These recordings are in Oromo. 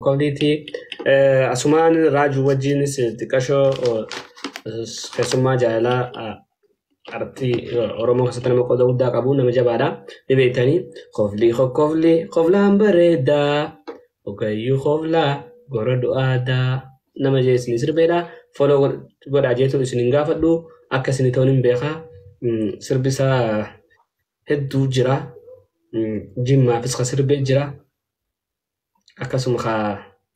Kokkofliiti. Asumaan Raajuu wajjinis xiqqashoo keessummaa jaalalaa artii Oromoo keessatti nama qooda guddaa qabu nama jabaadha. Ni beektanii koflii kokkoflii koflaan bareedaa ogayyuu koflaa gora du'aadaa nama jee isin sirbeedha. Foloo godhaa jeetuun isin hin gaafadhu akka isin ta'uun hin beekaa. Sirbi isaa hedduu jira. Jimmaafis ka sirbee jira. Akkasuma ka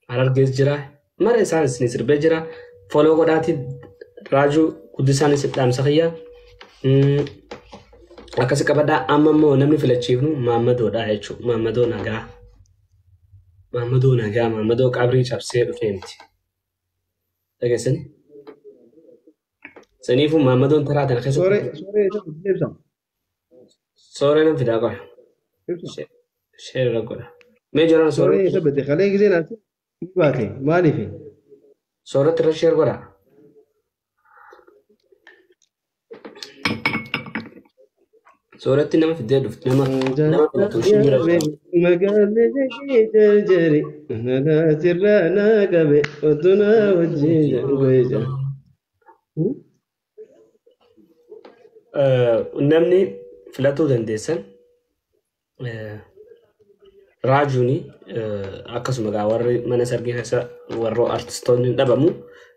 Harargees jira. Mara isaan isin sirbee jira. Foloo godhaati Raajuu guddisaan isin dhaamsa kiyya. Akkasi qabadhaa amma immoo namni filachiifnu Maammadoodha jechuudha. Maammadoo nagaa. Maammadoo nagaa. Maammadoo qabrii cabsee dhufee miti. Dhageessani? Saniifuu Maammadoon taraa tana Sooree keessatti sooree isa ibsa. sooree nan fidaa qola. Ibsa. Sheer irra godha. Mee jiraan Sooree sooree isa bade kalee gisee naatti ni baate maaliif? sooratti irra sheer godha. Sooratti nama fiddee dhufti nama nama filatu ishii bira jira. Magaalli jekii jarjari sirraa naa qabe otuu naa wajjin gocha. Namni filatuu dandeessan Raajuuni akkasuma gaa warri mana sargii keessa warroo artistoonni hin dhabamu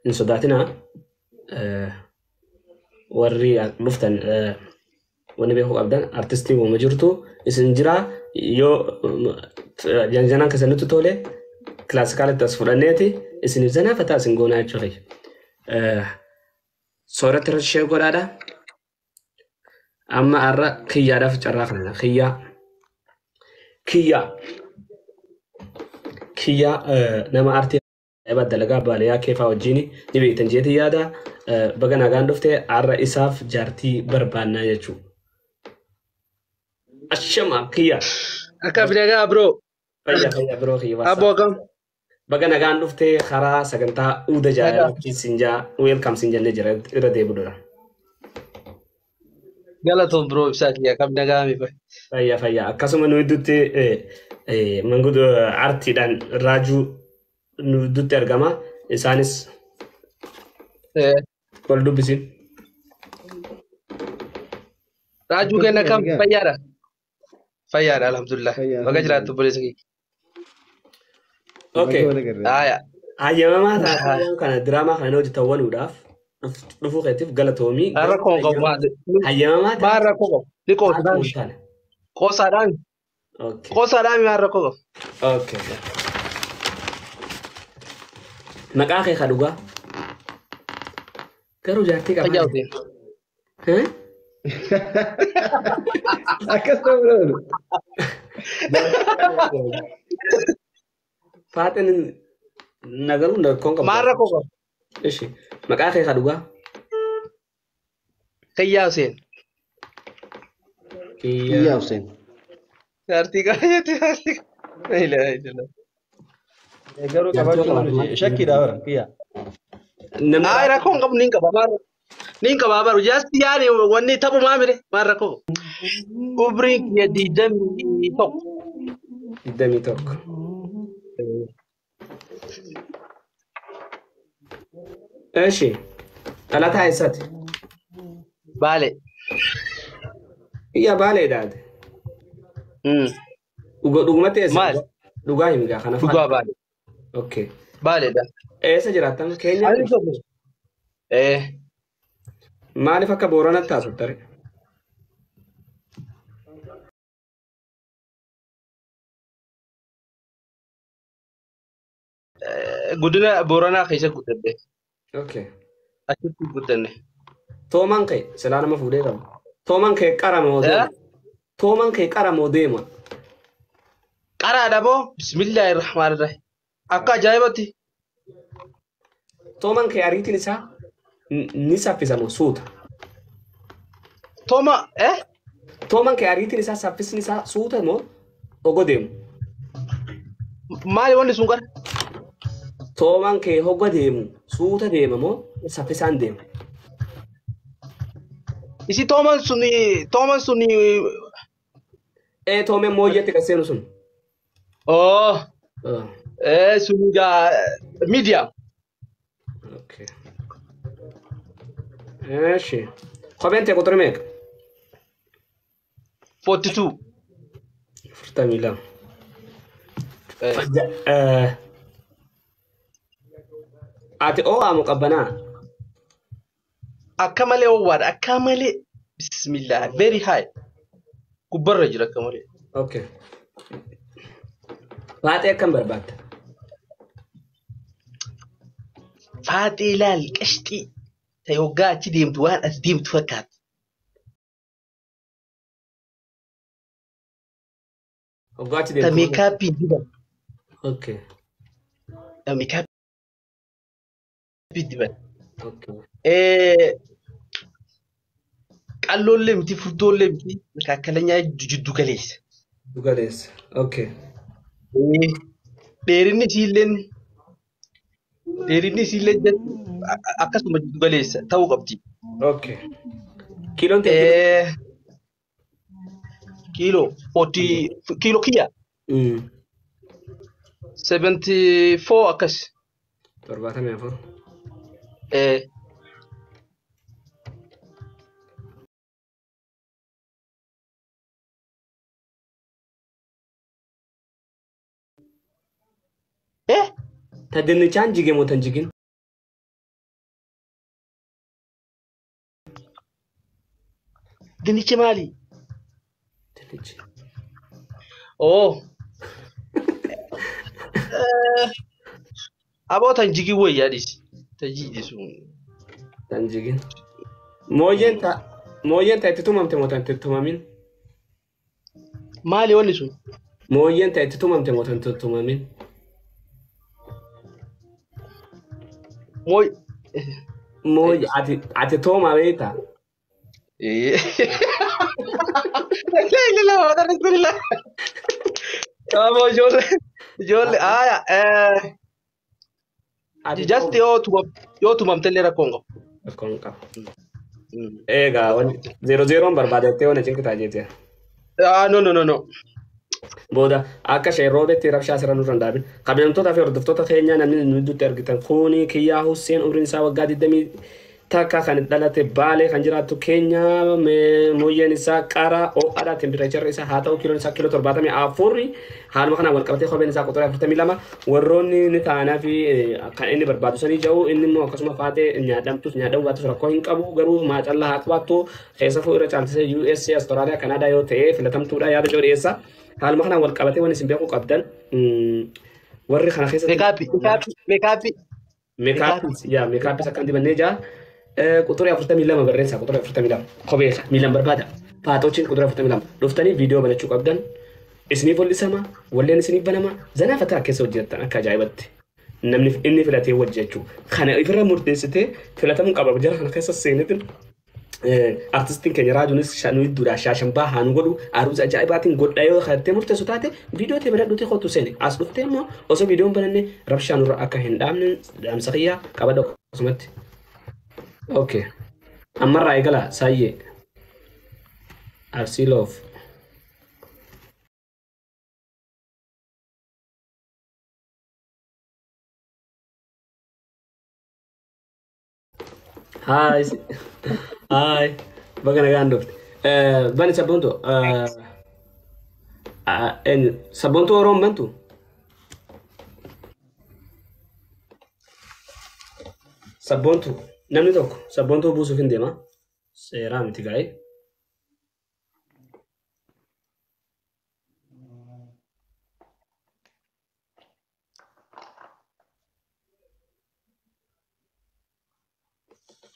hin sodaatinaa. Warri dhuftan wanni beekuu qabdan artistii uuma jirtu isin jira yoo janjanaan keessan nutti tole kilaasikaalitti as fudhanneeti isiniif zanaafataa isin goonaa jechuudha. Sooratti irra shee godhaadha. Amma har'a kiyyaadhaaf carraa kana kiyyaa kiyyaa kiyyaa nama artii ajaa'ibaa dalagaa baaliyaa keefaa wajjin ni beektan jeetii yaada baga nagaan dhufte har'a isaaf jaartii barbaannaa jechuudha. Ashama kiyyaa Akka nagaa bro. fayyaa fayyaa biroo kiyya Abbo waasaa. akkam? Baga nagaan dhufte karaa sagantaa uuda Nagaa. jaalalaatti siin jaa weelkaam siin jennee jira irra deebiidha. Galatoon bro ibsaa kiyya akkam nagaa mi fa'i. Fayyaa fayyaa akkasuma nu gidduutti manguddoo artiidhaan raajuu nu gidduutti argama. Isaanis wal dubbisiin. Raajuu Akkam kenna fayyaa akkam nagaa. fayyaadha? Fayyaadha alhamdulillah. Fayyaa Baga jiraattu alhamdulillah. obboleessa kiyya. Okay. Baga wal agarre. Haaya. Hayyamamaa taatee kana diraamaa kana hojjetan waluudhaaf dhufuu keetiif galatoomii Maal garuu rakkoo hin qabu maal? hayyamamaa Maal taate rakkoo qabu? Ni haati qoosaadhaan. hin taane. Qoosaadhaan. Okay. Qoosaadhaan maal rakkoo qabu? Okay. Maqaa kee ka dhugaa garuu jaartii Fayyaa qabaa. Hussein. Eh? Akkas ta'uu oolu. Faaxeen nagaruu rakkoon Maal qabdu. rakkoo qabu? Ishi maqaa kee ka dhugaa. Fayyaa Hussein. Kiyyaa. Kiyyaa Hussein. Jaartii qaba jettee jaartii qaba. La ilaha illallah. Garuu Jaartii qabaachuu qabaatu malu maal? shakkiidha bara kiyya. Namni Haaya rakkoo hin qabu niin qaba maal niin qaba baru jaartii yaani wanni taphumaa mire maal rakkoo qabu? Umriin kiyya 21. 21. Ishi dhalataa eessaati? Baale. Kiyyaa baalee daate. Dhugumatti eessa? Maal? Dhugaa himi gaa kana Dhugaa faana. baale. Okay. Baaleedha. Eessa jiraattan? Keenyaa? Ani tokko. Maaliif akka Booranatti haasofta ree? Guddina Booranaa keessa guddadhe. Okay. Achitti guddanne. Toomaan kee silaa nama fuudhee qaba. Toomaan kee qara moo deema? Toomaan kee qara moo deema? Qaraadha boo. Bismillaahi rahmaani rahiim. Akka ajaa'ibatti. Toomaan kee ariitiin isaa ni saffisa moo suuta? Tooma eh? Toomaan kee ariitiin isaa saffisni isaa suuta moo ogo deemu? Maali wanni sun qara? Toomaan kee hogga deemu suuta deema moo saffisaan deema? Isi tooman suni tooman suni Ee toomeen mooyyeetti kan seenu sun. oh Sun egaa medium. Okay. Eeshi. Kopheen tee quxurii meeqa? 42. 42. Ati oo'aa moo qabbanaa? Akka malee ho'aadha. Akka malee. Bismillah. Very high. Gubbarra jira akka malee. Okay. Faaxee akkam barbaadda? Faaxee ilaal qashxii. Ta'e hoggaa achi deemtu waan as deemtu fakkaata. Hoggaa achi Ta deemtu. Meekaappii diban. Okay. Ta meekaappii diban. Okay. Qalloollee miti, furdoollee miti, makaakkalaኛ jiddu galeessa. Galeessa. Okay. Dheerinni isiilleen akkasuma jiddu galeessa ta'uu qabdi. Okay. Kiiloon tee? Kiiloo 40 kiiloo kiyya 74 akkas. 74. Ta dinnichaan jige moo tan jigin? Dinnichi maali? Dinnichi. Oh. Aboo tan jigin wayyaa dhiisi. Ta jigde sun. Tan jigin. Mooyyeen ta itti tumamte moo tan itti tumamin? Maali wanni sun? Mooyyeen ta itti tumamte moo tan itti tumamin? Mooy. Mooyye ati toomaa beektaa? La ilaha illallah. Aboo ijoollee ijoollee aayaa Ati just yoo tumamte illee rakkoo hin qabu. Rakkoo hin qabu. Egaa wanni zeero zeeroon barbaadettee waan cinqitaa jeete. Ah, no, no, no, no. Booda akka isheen roobetti rabshaa asirra nurra hin dhaabin. Kabajamtootaa fi hordoftoota keenyaa, namni nu gidduutti argitan kuni Kiyyaa Husseen, umriin isaa waggaa 21 kan dhalate Baalee kan jiraattu keenya, mooyyeen isaa qara ho'aadha, temperature isaa haa ta'u, kiiloon isaa kiiloo 74, haaluma kanaan wal qabatee kopheen isaa quxurii 42, warroonni ni ta'anaa fi kan inni barbaadu sanii jiru. Inni immoo akkasuma faatee nyaadhamtus nyaadhamuu baatus rakkoo hin qabu, garuu maacallaa haa qabaattu, keessafuu irra caalchisee USA, Austraaliyaa, Kanaadaa yoo ta'e filatamtuudha yaada jiru dhiyeessa. Haaluma kanaan wal qabatee wanni isin beekuu qabdan warri kana keessatti Meekaappii meekaappii meekaappii. Meekaappis, yaa, meekaappis akkan dibannee jaa. Quxurii 42 barreessaa, quxurii 42 kophee miilaan barbaada. Faaxochiin quxurii 42 dhuftanii viidiyoo banachuu qabdan. Isiniif wal'isama, walleen isiniif banama, zanaa fataa keessa hojjetan akka ajaa'ibatti. Namni inni filatee hojjechuu. Kana ifirra murteessitee filatamuu qaba. Jara kana keessa seenetin artistiin keenya raajuunis nu hidduudha shaashambaa haa nu godhu, aruusa ajaa'ibaatiin godha yoo kattee murteessu taate, viidiyoo ta'e banadhuutii kootu seene. As dhuftee immoo osoo viidiyoon bananne rabshaa nurra akka hin dhaabne dhaamsa kiyyaa qabadha akkasumatti. Okay. Ammarraa eegala saayyee. Arsii loof. Hi. Hi. Baga nagaan dhufte. Bani sabboontu. Sabboontuu Oromoon bantu? Sabboontu namni tokko sabboontuu buusuuf hin deema. Seeraa miti gaa'e.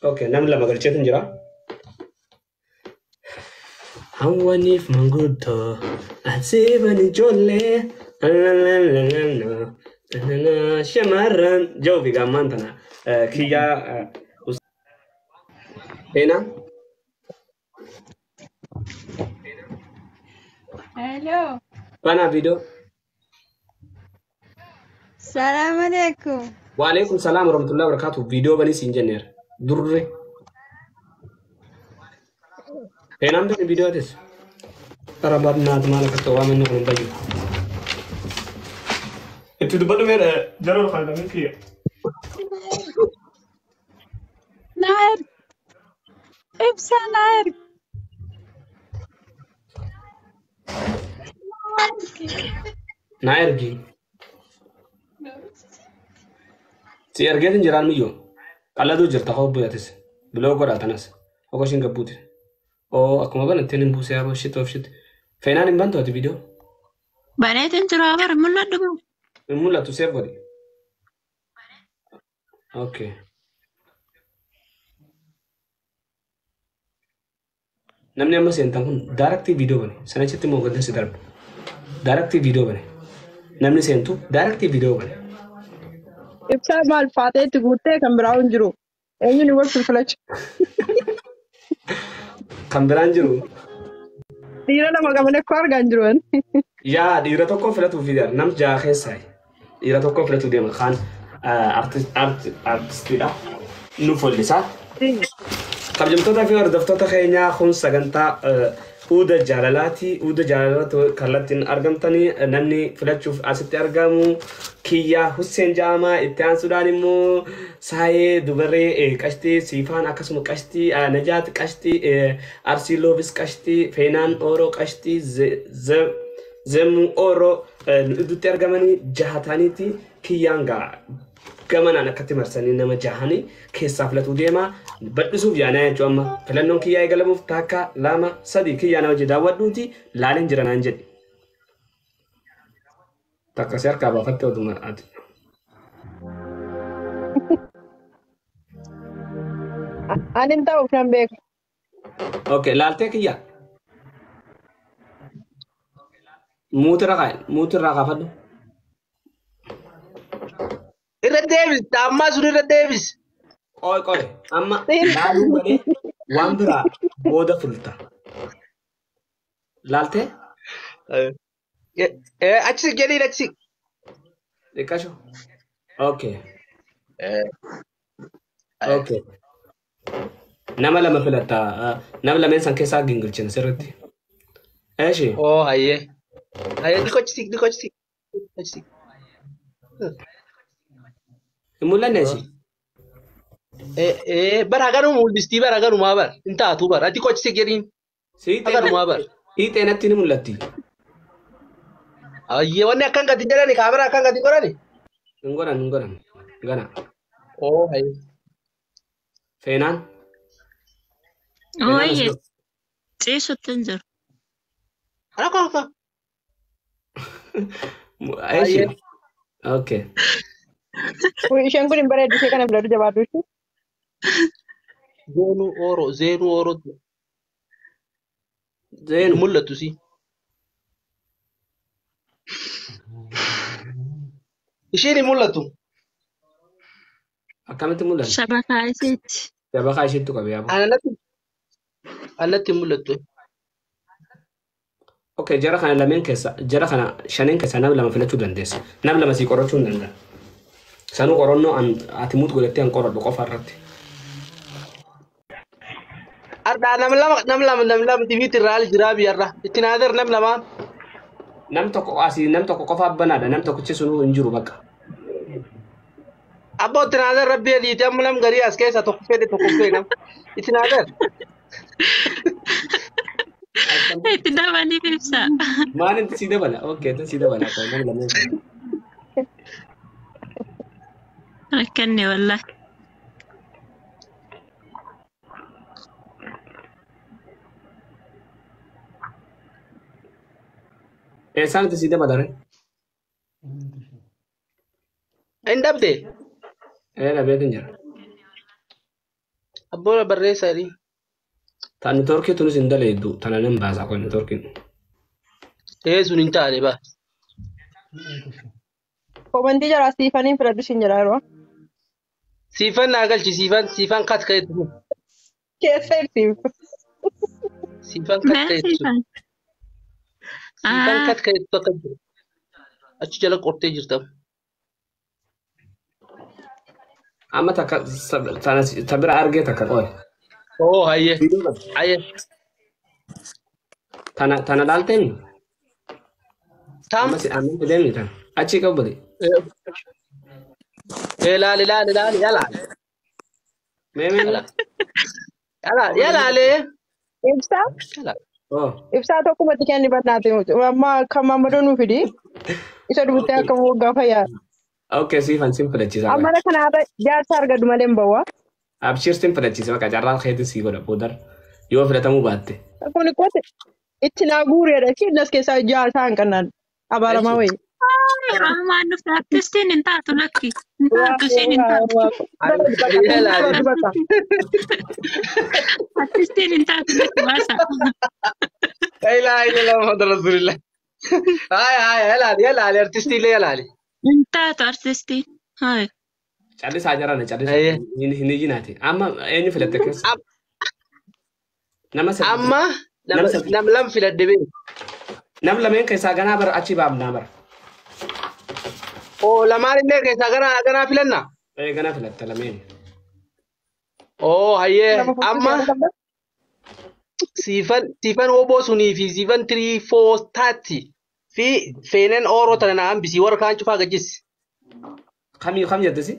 Okay, namni lama galcheetu jira. Hawwaniif manguddoo asiiban ijoollee shamarran jiru fi gaammaan tana kiyyaa seenaa. Hello. Banaa viidiyoo. Salam alaikum. Waalaikum salaam warahmatullahi wabarakatuh. Viidiyoo banii siin jenneera. Durre. Seenaan bani viidiyoo atis. Qara barnaat maal akka ta'u waan inni kun hin bayyu. Itti dubbadhu mee jara ol fayyadamee kiyya. Naa ergi. Ibsaa naa ergi. Naa ergi. Si ergeetin jiraan miyyoo. Qalladuu jirta hoo bu'atis. Biloo godhaa tanas. Hoko ishiin gabbuuti. Oo akkuma banatteen hin buusee haa shit of shit. Feenaan hin bantu ati viidiyoo. Bareetin jira bara mul'adhu moo? Hin mul'atu seef godhi. Okay. Namni amma seentan kun daaraktii viidiyoo bane. Sana achitti immoo gadda si darba. Daaraktii viidiyoo bane. Namni seentu daaraktii viidiyoo bane. Ibsaa maal faatee itti guuttee kan biraa hin jiru. Eenyuun wal filfilacha. Kan biraan jiru. Dhiira lama qaban akkoo argaa hin jiru. Yaa dhiira tokko filatuu fi nam jaha keessaa dhiira tokko filatuu deema kaan artistiidha. Nu follisaa. Kabajamtoota fi hordoftoota keenyaa kun sagantaa Uuda jaalalaati. Uuda jaalalaatti kallattiin argamtanii namni filachuuf asitti argamu Kiyyaa Husseen jedhama. Itti aansuudhaan immoo Saayee Dubaree Qashtii Siifaan akkasuma Qashtii Najaat Qashtii Arsii Loobis Qashtii Feenaan Ooroo Qashtii Zemmuu Ooroo nu idduutti argamanii jaha ta'aniiti kiyyaan gaa gamanaan akkatti marsanii nama jahanii keessaa filatuu deema. Bal'isuuf yaanaa jechuun amma filannoon kiyyaa eegalamuuf takka lama sadi kiyyaa na hojii daawwadhuuti laaleen jira naan jedhi. Takka si harkaa baafatte oduma ati. Ani hin ta'uuf nan beeku. Okay, laaltee kiyyaa. Muutirra kaa'i, muutirraa kaafadhu. Irra deebis, ammaa sun irra deebis. Qoy qoy, amma laaluu malee waan biraa booda filta. Laaltee? Achi jedhiin achi. Xiqqasho. Okay. Okay. Nama lama filatta. Nama lameen san keessaa gingilchina sirriitti. Eeshi. Oo hayyee. Hayyee xiqqoo achi siq, xiqqoo achi siq. Achi siq. Hin mul'anne si? Bara haganuma mul'istii bara haganumaa bara. Hin taatu bara. Xiqqoo achi siq jedhiin. Haganumaa bara. Hiixee natti ni mul'atti. Hayyee wanni akkan gadi jedhani kaameraa akkan gadi godhani. Hin godhan hin godhan. Gana. Oo hayyee. Feenaan. Ooyye ciisutti hin jiru. Rakkoo akka. Eeshi. Okay. Isheen kun hin bareeddu ishee kana filadhu jabaadhu ishee. Zeenuu Ooroo, Zeenuu Ooroo. Zeenu. Mul'atu si. Isheen hin mul'atu. Akkamitti mul'atu? Shabakaa isheetti. Shabakaa isheettu qabe yaaboo. Anatti hin mul'attu. Okay, jara kana lameen keessa, jara kana shaneen keessa nama lama filachuu dandeessa. Nama lama sii qorachuu hin danda'a. Sanuu qorannoo ati muut godhattee an qoradhu qofa irratti. Ardaa nam lama nam lama nam lama tiviitti irraa jiraa biyyarra. Itti naader nam lamaan. Nam tokko asii nam tokko qofa banaadha. Nam tokkichi sunuu hin jiru bakka. Abboo itti naader rabbi adiiti amma nam garii as keessa tokko fedhe tokko fedhe nam. Itti naader. Itti dabaliif ibsa. Maal itti sii dabala? Okay, itti sii dabala. Nam lameen kana. Rakkanne wallahi. Eessaan itti sii dabala ree? Hin dhabde. Ee dhabeetin jira. Abboo barreessaa jedhi. Ta networkii tunis hin daleeddu. Tana nan baasaa qoy networkiin. Ee sun hin taane ba. Komantii jaraa siifaniin filadhu ishiin jedhaa yeroo. Siifan naa galchi siifan siifan kat ka'etu. Keessa ibsiif. Siifan kat Mee ka'etu. siifan. Siifan Ah, kat ka'etu akka jiru. Achi jala qortee jirta. Amma takka tana ta bira argee takka qoy. Oo hayyee. Hayyee. Tana tana laalteemi? Tam. Amma si amma fideemi tana. Achi qabbali. Ilaali ilaali ilaali yalaali. Mee mee mee. Yalaali yalaali. Ibsaa Yalaali. Oh. ibsaa tokkumatti kenni bannaate amma kan maammadoo nuu fidi isa dubbitee akka waggaa fayyaa. Okay, siifan sin filachiisa. Amma kanaarra jaarsa argadhu malee hin bawwa. Abshir sin filachiisa bakka carraan keetti sii godha boodar yoo filatamuu baatte. Kun qote itti naa guureedha. Isheen as keessaa jaarsaa hin qannaan abaaramaa wayii. Yeroo ammaa dhufte artistiin hin taatu lakki. Hin taatu isheen hin taatu. Yalaali. Artistiin hin taatu lakki baasa. La ilaha illallah Muhammad Rasulullah. Haaya haaya yalaali yalaali artistii illee yalaali. Hin taatu artistiin. Hayi. Callisaa jarana callisaa. Ayyee. Hin ijinaati. Amma eenyu filatte keessa? Nama sadii. Amma Nama nama sadii. nam lam filadhe bee. Nam lameen keessaa ganaa bara achi baafnaa bara. Oo lamaan illee keessaa ganaa ganaa filanna. Ee ganaa filatta lameen. Oo hayyee amma siifan siifan hoboo sunii fi siifan 3 4 30 fi feenan ooroo tana na hambisii warra kaan cufaa gajjisi. Kamii kam jettesi?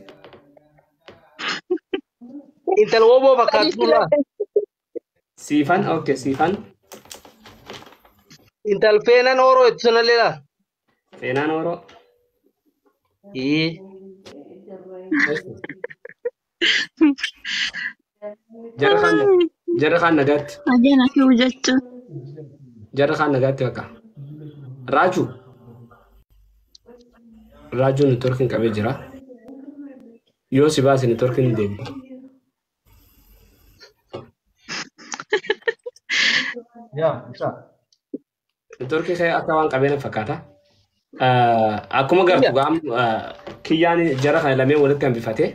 Intala hoboo fakkaatu suuraa. Siifan okay siifan. Intal feenan ooroo jettu sanallee laa. Feenaan ooroo. Ee. Jarra kaan jarra kaan nagaatti. Ajeen fi jechuun. Jarra kaan nagaatti bakka. Raajuu. Raajuun networkiin qabee jira. Yoo si baase networkiin hin deebi'u. Yaa ibsaa. Networkii kee akka waan qabee na fakkaata. Akkuma gartu gaam kiyyaan jara kana lameen walitti hambifatee.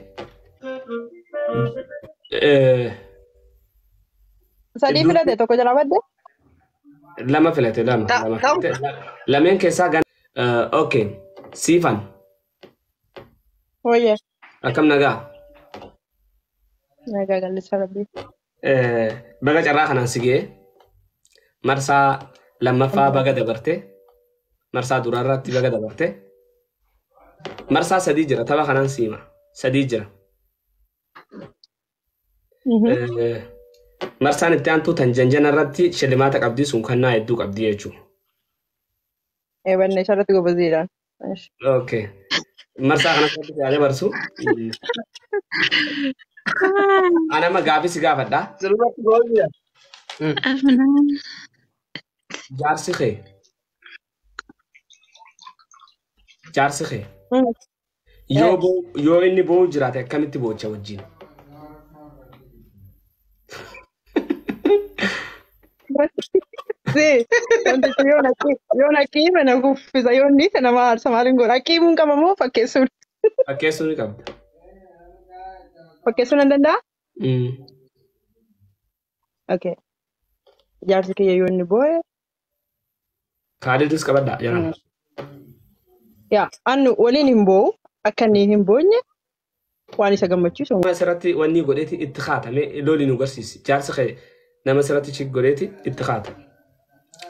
Sadii filate tokko jalaa badde. Lama filate lama. Lama filate. Lameen keessaa gan. Okay. Siifan. Wayye. Akkam nagaa? Nagaa galisa rabbii. Baga carraa kanaan si ga'e marsaa lammaffaa baga dabarte marsaa duraarratti baga dabarte marsaa sadii jira tapha kanaan siima sadii jira. Marsaan itti aantu tan janjana irratti shillimaata qabdi sun kannaa hedduu qabdi jechuudha. Eebanne isarratti gobaziidhaan. Okay. Marsaa kana irratti yaada barsu. Ana amma gaafii si gaafadha. Sirriitti gobaziidha. Jaarsi kee. Jaarsi kee. Yoo yoo inni boo'u jiraate akkamitti boocha wajjin? Si, wantichi yoo naqii mana kuffisa yoo inni isa nama aarsa maaliin godha? Aqiimuun qaba moo fakkeessuun? Fakkeessuu ni qabda. Fakkeessuu nan danda'a? Okay. Jaarsi kiyya yoo inni boo'e. Kaalidus qabadha jedhama. Yaa, annu waliin hin boo'u. Akka inni hin boonye waan isa gammachiisu. Nama asirratti wanni godheeti itti kaatame lolii nu garsiisi. Jaarsi kee nama asirratti chik godheeti itti kaata.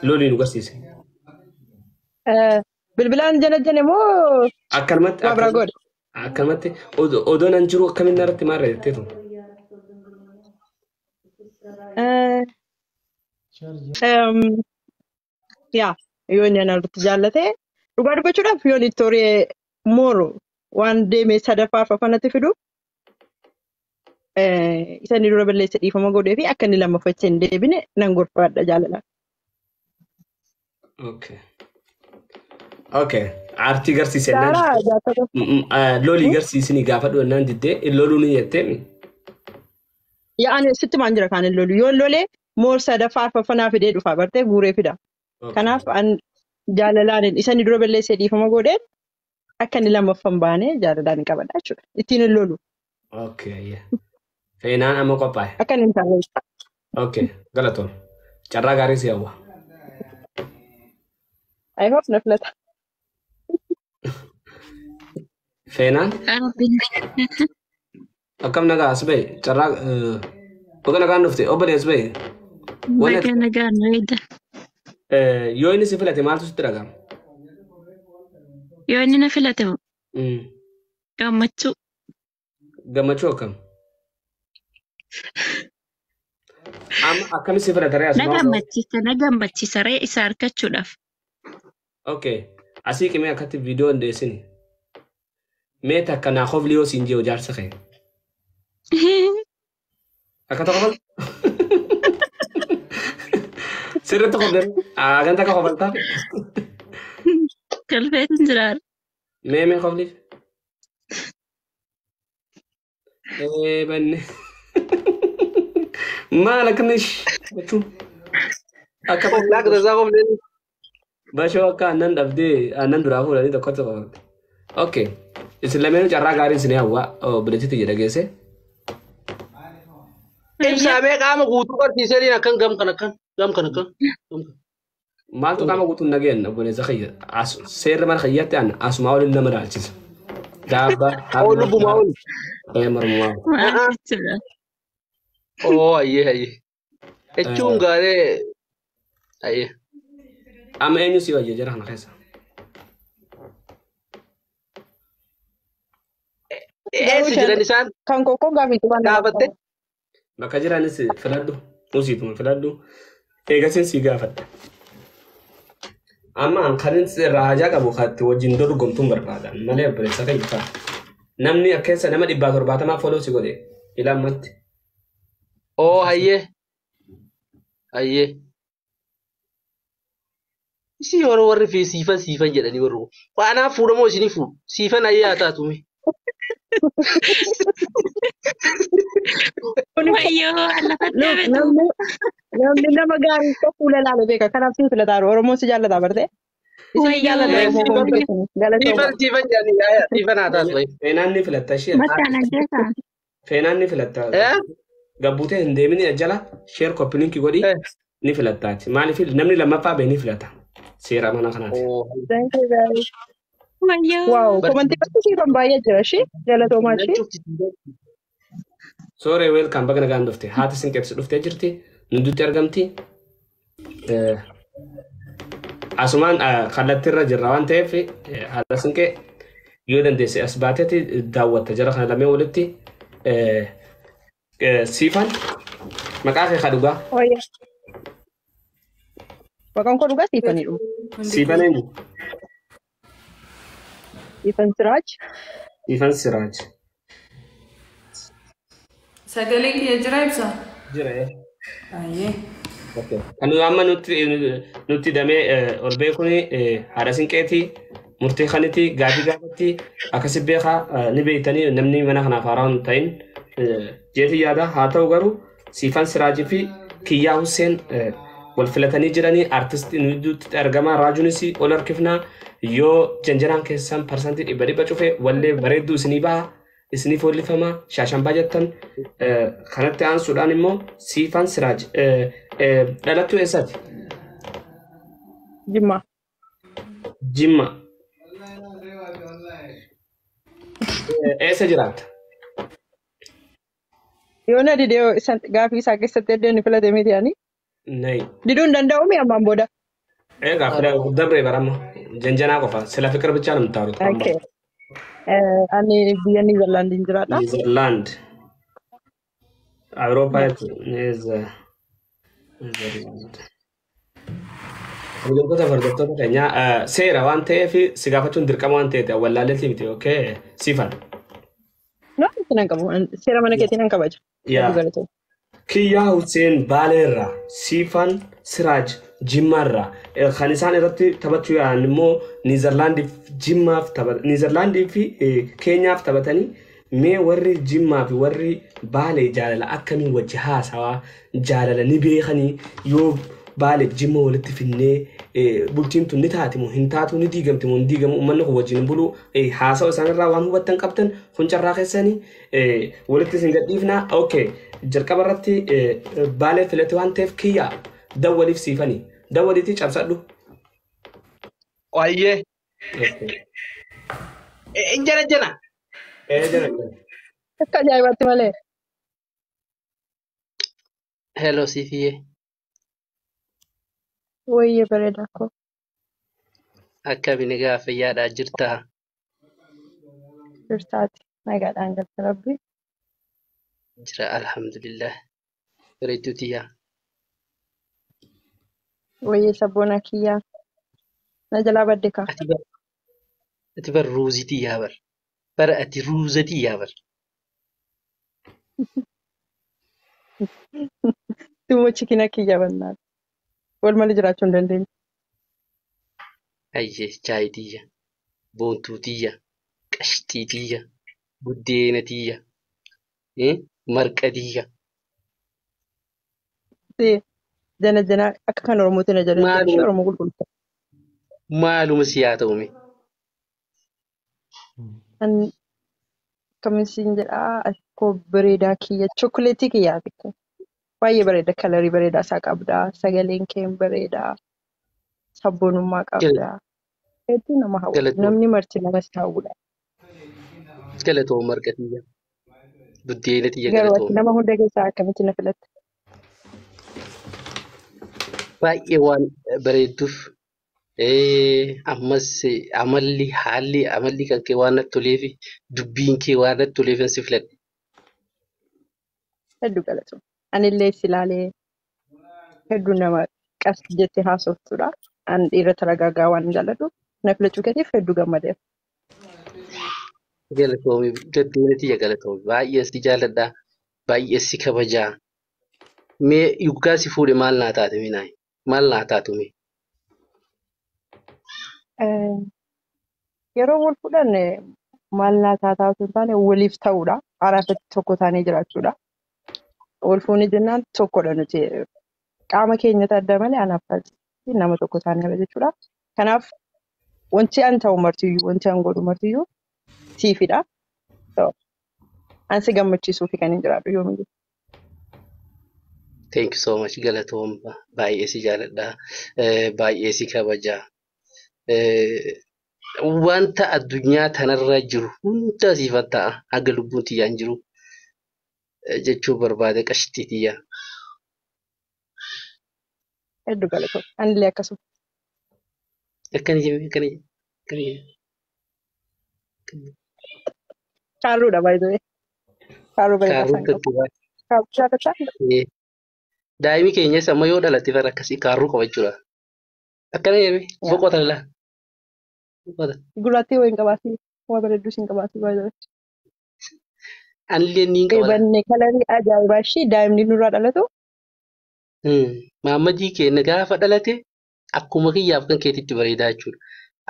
Lolii nu garsiisi. Bilbilaan jala jane moo Akkanumatti waa biraa godhe? Akkanumatti odoo nan jiru akkamiin irratti maarra jetteetu. Yaa, yoo inni ana irratti jaallate dhugaa dubbachuudhaaf yoo inni itti horee mooru waan deemee sadaffaa arfaffanatti fidu isa inni dura balleesse dhiifama godhee fi akka inni lammaffatti hin deebine nan gorfadha jaalala. Okay. Okay. Aartii garsiise jennaan Saaraa jaarsa lolii garsiisini gaafadhu jennaan diddee loluu ni jettee. Yaa ani sitti maan jira kaan hin lolu. Yoo lolee moor sadaffaa arfaffanaa fidee dhufa bartee guuree fida. Kanaaf an jaalalaan isa inni dura balleessee dhiifama godheen akka inni lammaffan baane jaalalaan qabadha jechuudha. Ittiin hin lolu. Okay. Feenaan amma qophaa'e. Akka inni hin taane. Okay. Galatoon. Carraa gaarii si hawwa. I hope na filata. Feenaan akkam nagaa as bahe carraa baga nagaan dhufte obbolees bahe. Baga nagaan reeda. Yoo inni si filate maaltu sitti dhaga'ama? Yoo inni na filate moo gammachuu. Gammachuu akkam? Amma akkami si filata ree Na asumaa? gammachiisa na gammachiisa ree isa argachuudhaaf. Okay. Asii qimee akkatti viidiyoo hin dhiyeessini. Mee takka naa kofli yoo siin jee jaarsa kee. Akka tokko kofal? Sirriitti kofle. Hagan takka kofaltaa? Kolfeetin jiraara. Mee mee kofliif? Ee banne. Maal akkanni jechuun? Akka Koblaa akka tasaa kofleen. bashoo akka aannan dhabdee aannan duraa fuudhanii tokkotti qofatte. Okay. Isin lameenuu carraa gaarii isin hawwa obboleettiitti jedha geesse. Ibsaa mee qaama guutuu barsiisanii akkan gam kan akkan gam kan akkan. Maaltu qaama guutuun nageen obboleessa kiyya. Seerri mana kiyyaatti aan asumaa waliin nama dhaalchisa. Daabba. Oo lubbumaa oli. Ee mormumaa. Maal jechuudha? Oo ayyee ayyee. Jechuun gaaree ayyee. Amma eenyu si wayya jara kana keessa? Eessa jiran isaan Kan kokkoo gaafiitu waan gaafatte? Bakka jiranis filadhu. Usiituma filadhu. Eegasiin si gaafadha. Amma an kanin irraa hajaa qabu katti wajjin dorgomtuun barbaada. Malee obboleessa kiyya fa'a. Namni akkeessa nama 170 follow si godhe ila ammatti. Oo ayyee. Ayyee. Isii yeroo warri fi siifan siifan jedhanii warri kun. Waanaaf fuudhamoo isinii fuudhu? Siifan ayyee haa taatu mee. Wayyoo lafatti hafe Namni namni nama gaarii tokko fuula ilaalu beeka. Kanaaf si filataadha. Oromoon si jaallata barte. Isin jaallata Wayyoo. Oromoo hundi keessanii. Galatooma. Siifan siifan jedhanii yaa siifan haa taatu. Feenaan ni filatta ishee. Bakka ajjeesaa. Feenaan ni filatta. Eh? Gabbuutee hin deemin jala sheer koppilinkii godhi ni filattaati. Maaliif namni lammaffaa bee ni filata. Seera mana kanaati. Oo. Thank you guys. Wayyoo. Wow, komantii irratti siifan baay'ee jira ishee. Galatoomaa ishee. Sooree weelkaam baga nagaan dhufte. Haati sinqeebsi dhuftee jirti. Nuti argamti. Asumaan kallattiirra jirra waan ta'eef haadha sinqee yoo dandeesse as baateeti daawwatta jara kana lameen walitti siifan maqaa kee dhugaa. Wayya. Maqaan koo dhugaa siifanidha. Siifan eenyu? Siifan Siraaj. Siifan Siraaj. Sagaleen kiyya jira ibsa? Jira. Ayyee. Kan nuyi amma nutti damee ol beekuun haadha sinqeeti murtee kaniti gaafii gaafatti akkasi beekaa ni beektanii namni mana kanaaf haaraa hin ta'in jeetii yaada haa ta'u garuu Siifan Siraajii fi Kiyyaa Hussein wal filatanii jiranii artistii nuti argamaa raajuunis ol harkifnaa yoo janjanaan keessan 100% cufe wallee bareedduu isinii baha isinii foollifamaa shaashanbaa jettan kanatti aansuudhaan immoo Siifan Siraaj dhalattuu eessaati? Jimma. Jimma. Eessa jiraatta? Yoo na didee gaafii isaa keessatti illee ni filate miti ani. Nayi. Diduu hin danda'u mi ammaan booda? Egaa dabree barama janjanaa qofa sila fikir bichaa namni taa'u. Okay. Ani biyya Niizerlaandiin jiraadha. Niizerlaand. Awurooppaa jechuudha. Niizerlaand. Hordoftoota hordoftoota keenyaa seera waan ta'eef si gaafachuun dirqama waan ta'eef wallaalleetii miti okay siifan. No, itti nan qabu. Seera mana keetiin nan kabaja. Yaa. Hedduu galatoomi. Kiyyaa Hussein Baaleerraa, Siifan Siraaj Jimmaarraa kan isaan irratti taphachuu yaalan immoo Niizerlaandiif Jimmaaf Niizerlaandii fi Keenyaaf taphatanii mee warri Jimmaa fi warri Baalee jaalala akkamiin wajji haasawaa jaalala ni beekanii yoo Baalee Jimma walitti finnee bultiin tun ni taati moo hin taatu ni diigamti moo hin diigamu uummanni kun wajjin hin bulu haasawa isaanirraa waan hubattan qabdan kun carraa keessanii walitti isin gadhiifnaa okay jalqaba irratti Baalee filate waan ta'eef kiyyaa dawwaliif siifanii dawwaliitii cabsadhu. Ayyee. Jana jana. Jana. Akka ajaa'ibaatti malee. Hello siifiyee. Wayyee bareedaa koo. Akkami nagaa fayyaadhaa jirtaa? Jirtaati. Nagaadhaan galta Rabbi. Jira alhamdulillah. Bareedduu tiyyaa. Wayyee sabboonaa kiyyaa. Na jalaa badde kaa. Ati bar ruuzii tiyyaa bar. Bara ati ruuza tiyyaa bar. Tummoo chikina kiyya bannaati. Wal malee jiraachuu hin dandeenye. Hayyee chaayii tiyya. Boontuu tiyya. Qashxii tiyya. Buddeena tiyya. Marqa tiyya. Jana jana akka kan Oromootti na jala ishee Oromoo qulqulluu. Maaluma si haa ta'u mee? Akkamiin siin jedhaa akkoo bareedaa kiyya chookoleetii kiyyaa xiqqoo. Baay'ee bareeda kalarii bareedaa isaa qabdaa. Sagaleen kee bareedaa. Sabboonummaa qabdaa. Hedduu nama hawwata. Namni marti nama si hawwudha. Galatoo marqa tiyya. Buddeena tiyya Garuu galatoo. ati nama hunda keessaa akkamitti na filatte? Baay'ee waan bareedduuf ammas amalli haalli amalli kan kee waan natti toleef dubbiin kee waan natti toleef si filadhe. Hedduu galatoo. Anillee si ilaalee hedduu nama qas jettee haasoftudha. An dhiira taragaagaa waan jaalladhu na filachuu keetiif hedduu gammadeera. Galatoomi buddeena tiyya galatoomi baay'ee si jaalladha baay'ee si kabajaa. Mee yuggaa si fuudhe maal naa taate minaayi? Maal naa taatu mee? Yeroo wal fuudhan maal naa taataa osoo hin taane waliif ta'uudha. Araarratti tokko taanee jiraachuudha. Wal fuunee jennaan tokkodha nuti. Qaama keenyatti adda malee anaaf nama tokko taaneera jechuudha. Kanaaf wanti an ta'u martiyyuu wanti an godhu martiyyuu siifidha. An si gammachiisuufi kan hin jiraadhu yoomiyyuu. Thank you so much galatoom baay'ee si jaalladha baay'ee si kabajaa. Wanta addunyaa tanarra jiru hunda siifan ta'a haga lubbuun tiyyaan jiru jechuu barbaade qashxii tiyyaa. Hedduu galatoo. Anillee akkasuma. Akkana jemme akkana jemme akkana jemme. Kaarruudha baay'ee. Kaarruu bareedaa Kaarruun isaan qabu. tuttuqaa. Kaarruu jaalladhaa? Daa'imni keenyas amma yoo dhalate bara akkasii kaarruu qaba jechuudha. Akkana jemme boqota laa. Boqota. Gurraattii wayii hin qabaatin. Waa bareedduu siin qabaatin baay'ee. Anillee niin qaba laa. Banne kalarii ajaa'ibaa ishii daa'imni nurraa dhalatu. Maammadii keenya gaafa dhalate akkuma kiyyaaf kan keetitti bareedaa jechuudha.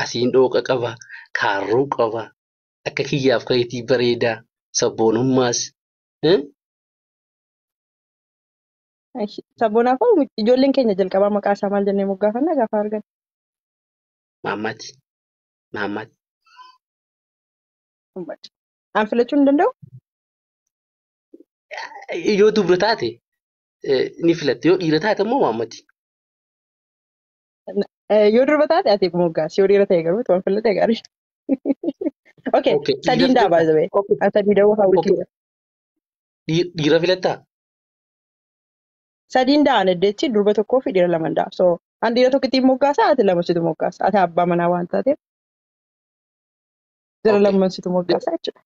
Asiin dhooqa qaba, kaarruu qaba, akka kiyyaaf keetii bareedaa, sabboonummaas. Sabboonaaf ijoolleen keenya jalqabaa maqaa isaa maal jennee moggaafanna gaafa argan? Maammati. Maammati. An filachuu hin danda'u? Yoo dubra taate ni filatte yoo dhiira taate immoo maammati. Yoo durba taate ati moggaasi yoo dhiira ta'e garuu waan filatte gaarii. Okay, sadiin daa baay'ee. An sadii da'uu hawwitiidha. Dhiira filattaa? Sadiin da'an eddeetti durba tokkoo fi dhiira lama da'a. So an dhiira tokkittiin moggaasa ati lama situ moggaasa. Ati abbaa manaa waan taateef jara lamman situ moggaasa jechuudha.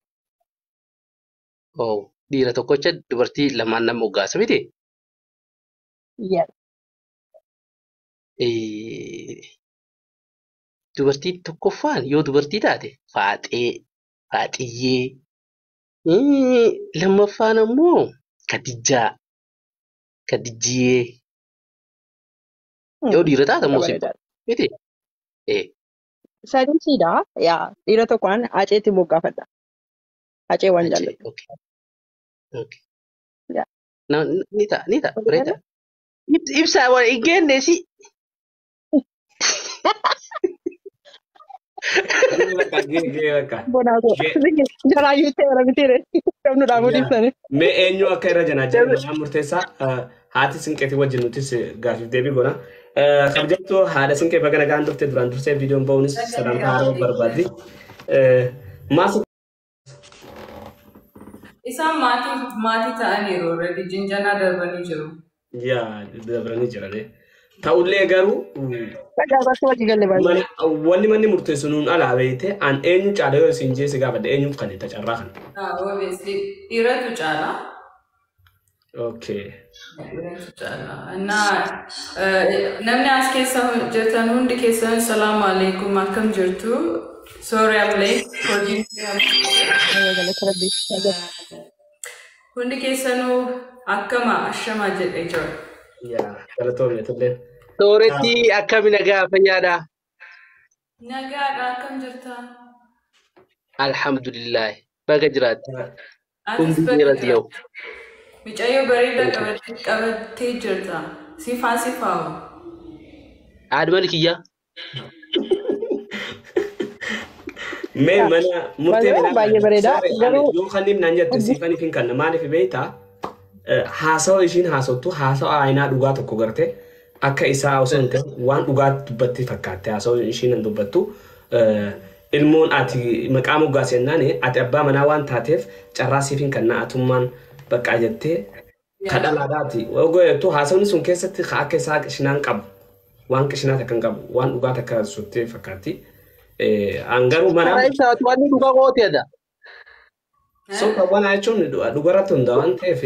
Oh, dhiira tokkocha dubartii lamaan nama moggaasa miti? Yaa. Dubartii tokkoffaan yoo dubartii taate faaxee, faaxiyyee. Lammaffaan ammoo kadijjaa, kadijjiyee. Yoo dhiira taate ammoo simpa miti? Sadiin siidha. Yaa dhiira tokkoon aceetti moggaafadha. Acee waan jaalladhu. Ni ta'a, ni ta'a, bareeda. Ibsaa waan hin geenne si. Jaraayyuu ta'e mitiire. Qabnu dhaabuu dhiibsanii. Mee eenyu akka irra janaa jiru maqaan murteessaa haati sinqeetii wajjin nutis gaaffiif deebii goona. Kabajamtuu haadha sinqee baga nagaan dhufte duraan dursee viidiyoon ba'uunis sagantaa haaraa barbaaddi. Maas Isaan maatii ta'aniiru already jinjanaa darbanii jiru. Yaa dabranii jirani. Ta'ullee garuu Ajaa'ibatti walii galle baay'ee. Wanni manni murteessu nuun alaa beeyte an eenyu caala yoo isin jee si gaafadhe eenyuuf kan itti carraa kana. Obviously dhiiratu caala. Okay. Dhiiratu caala. Innaa namni as keessa jirtan hundi keessan salaamu alaikum, akkam jirtu? Sorry, I'm late. Hojiin Galata Rabbii. Hundi keessanuu akkama ashamaa jedhee jira. Yaa galatoomne tulleen. Sooretti akkami nagaa fayyaadha? Nagaadha, akkam jirta? Alhamdulillah. Baga jiraatte. Atis Hundi baga dhiirati yoo. jiraatte. Mucayyoo bareedaa qabattee jirta. Sifaa sifaa'u. Haadha kiyyaa. Mee mana murtee Baay'ee baay'ee bareeda. Garuu yoo kanneen naan jette siifaniif hin kanna maaliif beektaa haasawa ishiin haasoftu haasawa aayinaa dhugaa tokko garte akka isaa osoo hin ta'in waan dhugaa dubbatti fakkaatte haasawa ishiin hin dubbattu ilmoon ati maqaa moggaase jennaan ati abbaa manaa waan taateef carraa siif hin kanna atummaan bakka jettee kadhalaadhaati. Ogoo jettu haasawni sun keessatti akka isaa qishinaan qabu waan qishinaa takka hin qabu waan dhugaa takka suttee fakkaatti. An garuu mana Karaa ibsaatu wanni dhugaa gooteedha. So kawwanaa jechuun dhugarratti hundaa waan ta'eef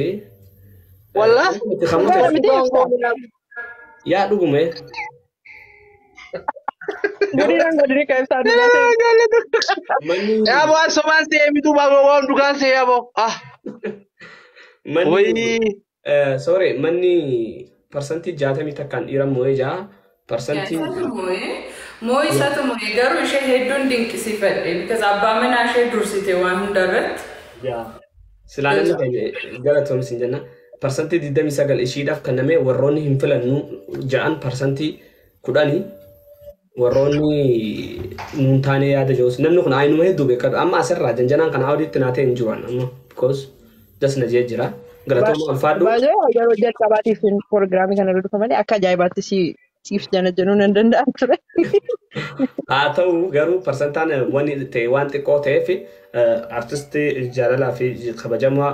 Wallah. itti kan Dhugaadha murteessu miti ibsa. Yaa dhugume. Godinaan godinii kan ibsaa dhugaa ta'e. Manni Yaa waan sobaan se'ee mituu baaboo waan dhugaan se'ee aboo. Ah. Manni Wayii. Sorry, manni 61% takkaan dhiira moo'ee jaa parsantii Isatu moo'ee moo isatu moo'ee garuu ishee hedduun dinqisiifadhe because abbaa manaa ishee dursite waan hundarratti. Yaa silaa namni keenya galatoomsi hin jenna 29% ishiidhaaf kenname warroonni hin filannu ja'an 10% warroonni nuun taane yaada jirus namni kun ayinuma hedduu beekadu amma asirraa janjanaan kana audiitti naa ta'e hin jiru amma because das na jee jira galatooma ulfaadhu. Baay'ee yeroo jalqabaatiif proogiraamii kana irra dhufa malee akka ajaa'ibaatti siif jana jenuu nan danda'a ture. Haa ta'u garuu parsantaan wanni ta'e waan xiqqoo ta'eef artistii jaalalaa fi kabajamaa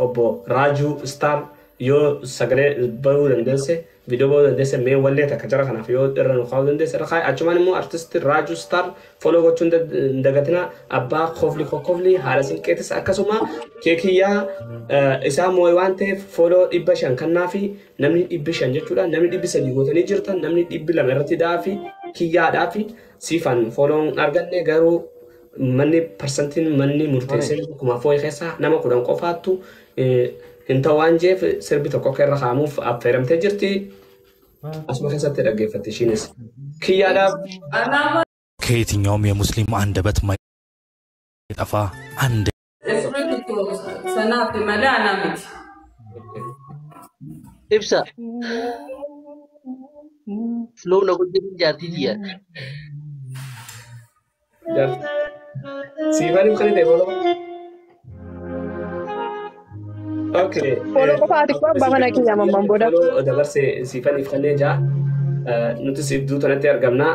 obbo Raajuu Star yoo sagalee bahuu dandeesse viidiyoo bahuu dandeesse mee wallee takka jara kanaaf yoo irra nu kaa'uu dandeesse irra kaa'i achumaan immoo artistii Raajuu Star follow gochuun hin dagatina abbaa kofli kokkofli haadha sinqeetis akkasuma keekiyyaa isaa moo'e waan ta'eef follow 500 kannaa fi namni 500 jechuudha namni 300 gootanii jirtan namni 200 irratti da'aa fi kiyyaadhaa fi siifan follow arganne garuu manni parsantiin manni murteessee kuma fooyyee keessaa nama 10 qofaattu hin ta'u waan jeef sirbi tokko akka irra kaa'amuuf affeeramtee jirti. Asuma keessatti dhaggeeffatti ishiinis. Kiyyaadhaaf Alaabaa ከየትኛውም የሙስሊም አንደበት ማይጠፋ አንድ Ifriqitu sanaaf malee anaa miti. Ibsa. Flow na godhin jaartii tiyya. Siifaniif kan ta'e follow. Okay. Follow qofa ati koo abbaa manaa kiyyaa mammaan booda. Follow dabarsee siifaniif kanneen jaa. Nutis iddoo kanatti argamna.